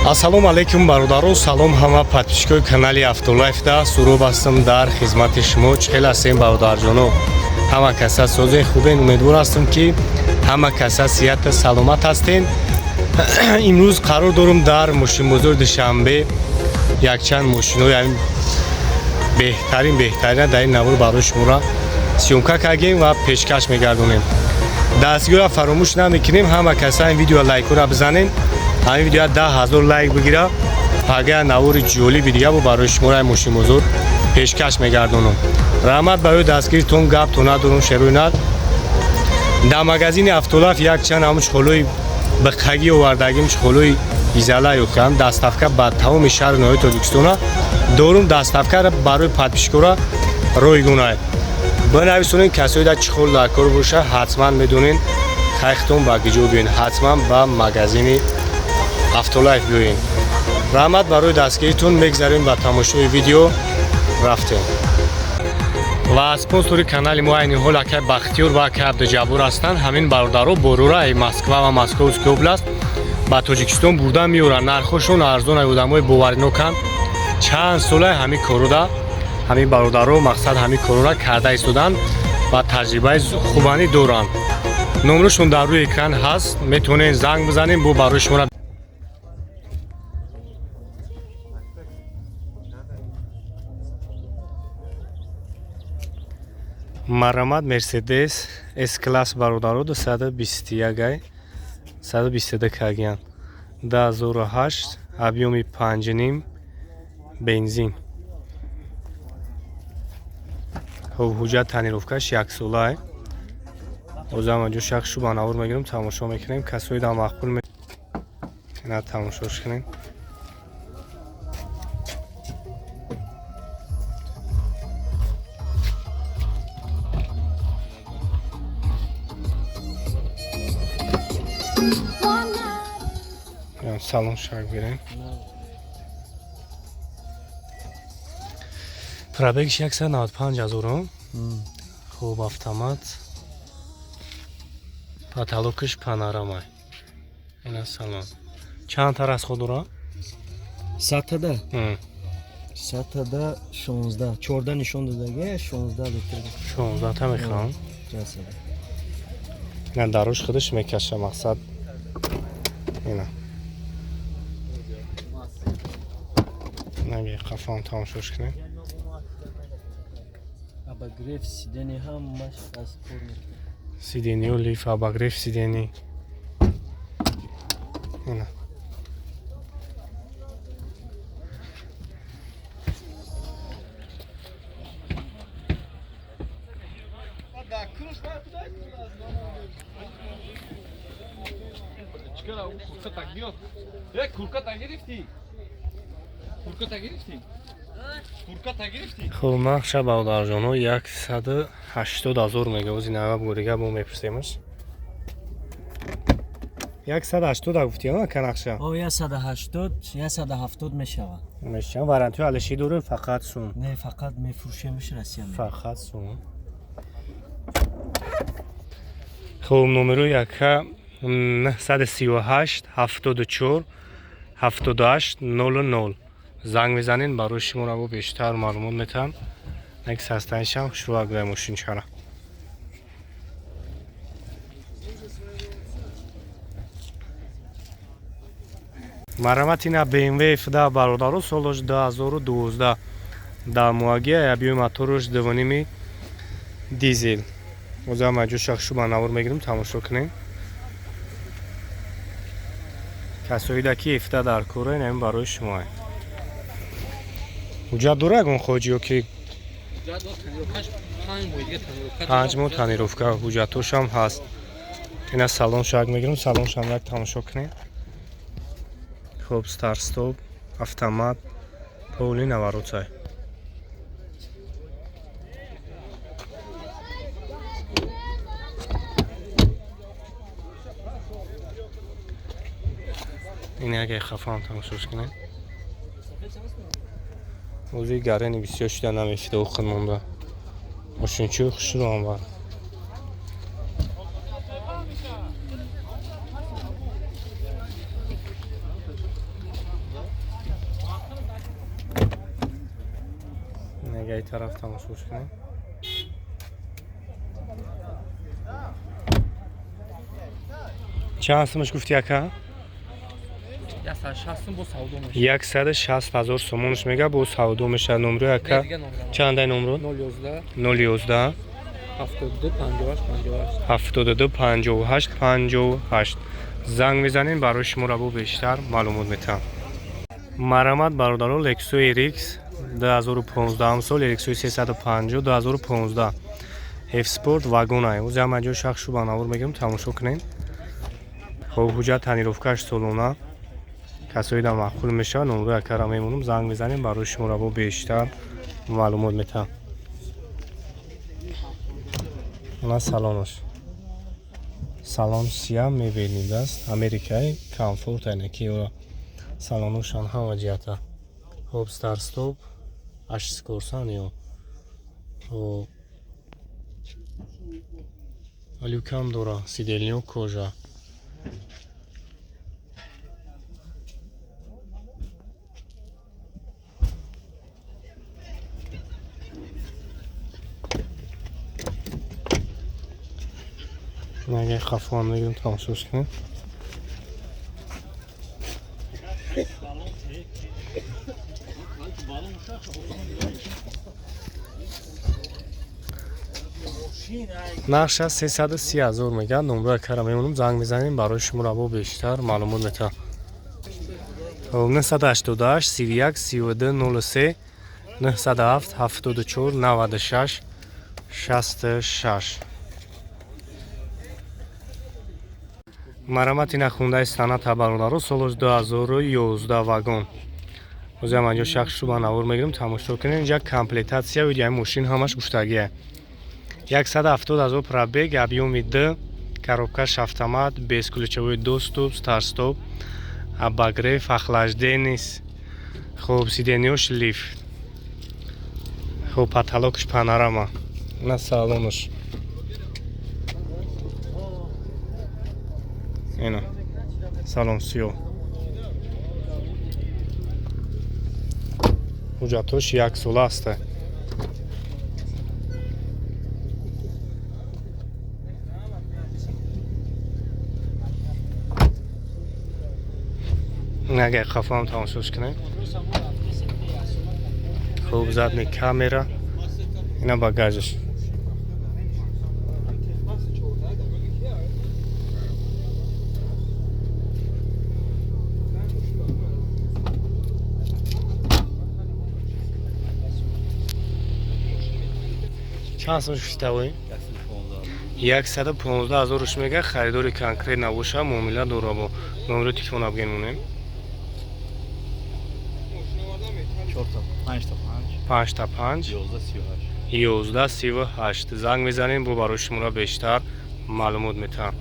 Ассалому алайкум, бародарон, салом ҳама подписчикои канали Автолайфда. Суроб ҳастам дар хизмати шумо. Чӣ хел ҳастем, бародарҷоно? Ҳама каса созен, хубен? Умедвор ҳастам, ки ҳама каса сиҳату саломат ҳастен. Имрӯз қарор дорум дар мошинбозори Душанбе. Якчанд мошинои ҳамин беҳтарин, беҳтарина дар ин навор барои шуморо съёмка кардем ва пешкаш мегардонем. Дастгиҳоро фаромӯш намекунем. Ҳама каса ин видео лайкҳоро бизанем. Ҳамин видео 10 000 лайк бигира, пага навори ҷолиби дига бо барои шуморо мошинбозор пешкаш мегардонам. Раҳмат барои дастгиритон. Гап то надорум, шерои нар. Дар магазини Автолайф якчанд ҳамун чхолои биқагӣ овардагим, чхолои изала ёфтам. Доставка ба тамоми шаҳру ноҳияи Тоҷикистона дорум. Доставкара барои подписчикора ройгонай. Бинависонед, касое дар чхол дар кор боша, ҳатман медонен хайхтон ба гиҷо биёен, ҳатман ба магазини Автолайф биёен. Раҳмат барои дастгиритон. Мегзарем ба тамошои видео, рафтем. Ва спонсори канали мо айни ҳол акай Бахтиёр ва акай Абдуҷаббор ҳастанд. Ҳамин бародаро борура Москва ва Московский област ба Тоҷикистон бурда меоранд. Нархҳошон арзон, одамои бовариноканд. Чанд сола ҳамин коруда ҳамин бародаро, мақсад, ҳамин корора карда истоданд ва таҷрибаи хубанӣ доранд. Номерошон дар рӯи экран ҳаст, метавонед занг бизанем бо барои шуморо. Марамат, Мерседес С класс, бародаро, 221, 122 кагиян, 2008, объёми 5,5, бензин. Хуб, ҳуҷҷат тонировкаш яксолае. Озам анҷо шахс шу ба навор мегирем, тамошо мекунем. Касои да маъқул на, тамошош кунем. Салон шак бирем. Пробегш 195 ҳазорум. Хуб, автомат, потолокаш панорама. Ина салон. Чанд та расход дора? Сатада? Сатада 16, 14 нишон додага, 16 литр. 16 та мехоҳам. Ина дарош худаш мекаша, мақсад, ина наби қафоам тамошош кунем. Обогрев сиденья ҳамаш аз кор мекунад. Сиденью, лиф, обогрев сидений. Ина Курката гирифт. Э, курката гирифтӣ? Курката гирифтӣ? Курката гирифтӣ? Хуб, нақша, бародарҷоно, 180 000 мега. Ози нава бурига бо мепурсемаш. 180 гуфтӣ, ка нақша? О, 180, 170 мешавад. Мешавад. Вариантҳои алиши дорем, фақат сум? Не, фақат мефурӯшемш, Россия. Фақат сум. Хуб, номеро яка 938 74 78 00 занг мезанед, барои шуморо бо бештар маълумот метаҳам. Нак састанишам хушрӯ агдай мошинчара. Марамат, ина BMW F10, бародаро, солош 2012, дар муагия, объёми моторуш 2,5 дизел. Озам маҷо шахшу ба навор мегирем, тамошо кунем. Касоида ки F10 дар кора, ин барои шумо. Ҳуҷҷат дора ягон хоҷи ё ки? 5 моҳ тонировка, ҳуҷҷатҳошам ҳаст. Ина салон шак мегирем, салоншам як тамошо кунем. Хуб, старт-стоп, автомат, полный наворотсай. Ин яке хафаам тамошош кунем. Ози гарени бисёр шуда намефида, охир монда. Мошинчиҳои хушрӯам бар. Ага, тараф тамошош кунем. Чанд сумаш гуфти, ака? 160 сум бо савдо мешавад. 160 ҳазор сомонаш мега, бо савдо мешавад. Номро, ака? Чандай номро? 011 011 72 58 58. 72 58 58. Занг мезанем, барои шуморо бо бештар маълумот метаҳам. Марамат, бародаро, Лексуи RX 2015 сол, Лексуи 350 2015 F-Sport вагонай. Ози ҳама ҷо шахс шу ба навор мегирем, тамошо кунем. Хоб, ҳуҷҷат тонировкаш солона. Касои да маъқул мешавад, номрои акара мемонам, занг мезанем, барои шуморо бо бештар маълумот метаҳам. Ана салонаш. Салон сия мебинед аст. Америкаи комфорт айнаки ора. Салоношан ҳама ҷиҳата. Хоб, старт-стоп, ашскорсан ё. Хоб. Люкам дора, сидельниё кожа. Агар хафоам мегирем, тамошош кунем. Нархша 330 ҳазор мегӯяд. Номрои акара мемонам, занг мезанем, барои шуморо бо бештар маълумот метаҳам. 988 31 32 03 907 74 96 66. Марамати нахундаи саната, бародаро, солош 2011 вагон. Ҳозир ҳам анҷо шахс шу ба навор мегирем, тамошо кунем. Инҷа комплектация видеои мошин ҳамаш гуфтагия. 170 ҳазор пробег, объёми д, коробкаш автомат, бесключевой доступ, старт-стоп, обогрев, охлаждение, хоб, сиденьёш лифт. Хоб, потолокш панорама. На салонаш. Ина. Салон сиёҳ. Ҳуҷҷатҳош яксола аст. Агар хафоам тамошош кунем. Хуб, задний камера. Ина багажаш. Чанд сум шуштавӣ? 115 ҳазор руш мега. Харидори конкрет набоша, муомила дора. Бо номери телефон абген монем. 5 та 5. 5 та 5. 11 38. 11 38. Занг мезанем, бо барои шуморо бештар маълумот метаҳам.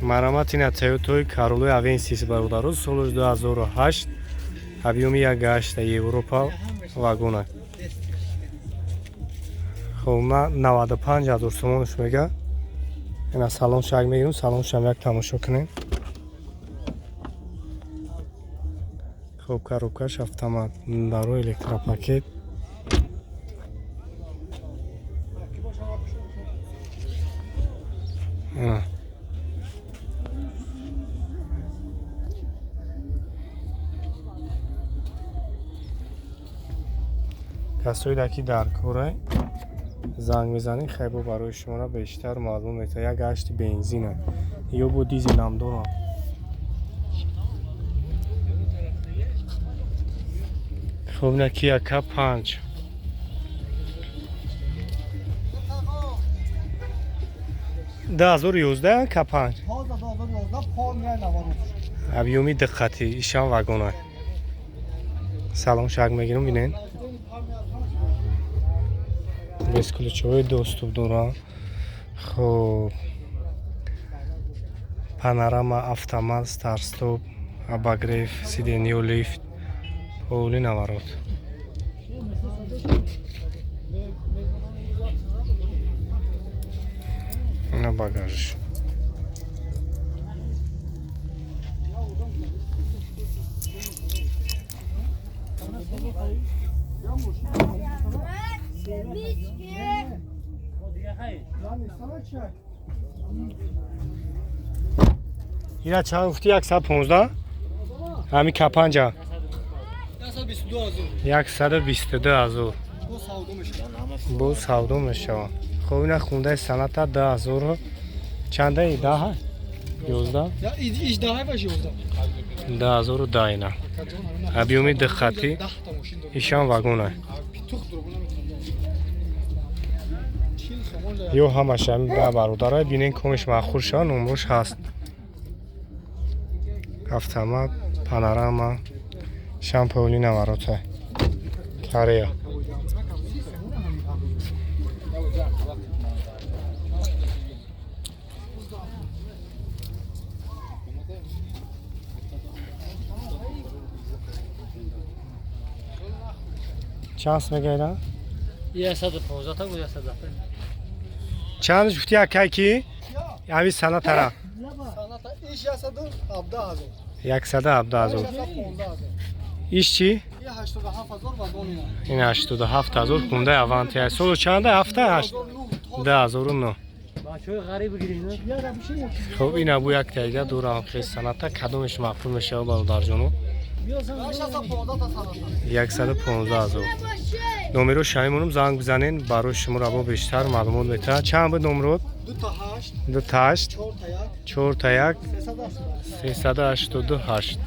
Марамат ина Toyota Corolla Avensis, бародаро, соли 2008, объёми 1,8, Европа вагона. Хоб, на 95 ҳазор сомонаш мега. Ина салон шак мегирем, салон шам як тамошо кунем. Хоб, коробкаш автомат, даро электропакет. Ина. Касоида ки дар кора, занг мезанӣ, хайбо барои шуморо бештар маълум метавад. Як гашти бензина ё бо дизелам дорам. Хоб, на Kia K5 2011 K5, объёми диққати ишам вагона. Салон шак мегирам, бинен, бесключевой доступ дорам. Хоб, панорама, автомат, старт-стоп, обогрев сиденьё, лифт, полный наворот. На багаж. Ина чанд гуфти? 115? Ҳами капанҷа 122 000 боз савдо мешавад. Хоб, ина хундаи Соната 10 000 чандаи, даҳ, 11, 10 010. Ина объёми диххатӣ, ишам вагона ё ҳамаш ҳами бародарай, бинен, комиш маъқул шава, номрош ҳаст. Автомат, панорама, шамполи наварота, Корея. Чанд мегайда? 115 та, 110. Чандаш гуфти, акай, ки ҳами Сонатара? 117 000. Иш чӣ? Ин 87 000, хундаи Аванти. Солу чанда? Ҳафта ҳашт, 2009. Бачаҳои ғариб бигиред. Хоб, ина бу як тайга дорам хес Соната, кадомеш маъқул мешава, бародарҷоно? 115 000. Номеро шамимонам, занг бизанен, барои шумо раво бештар маълумот метаҳад. Чанд буд номрод? 28 41 388.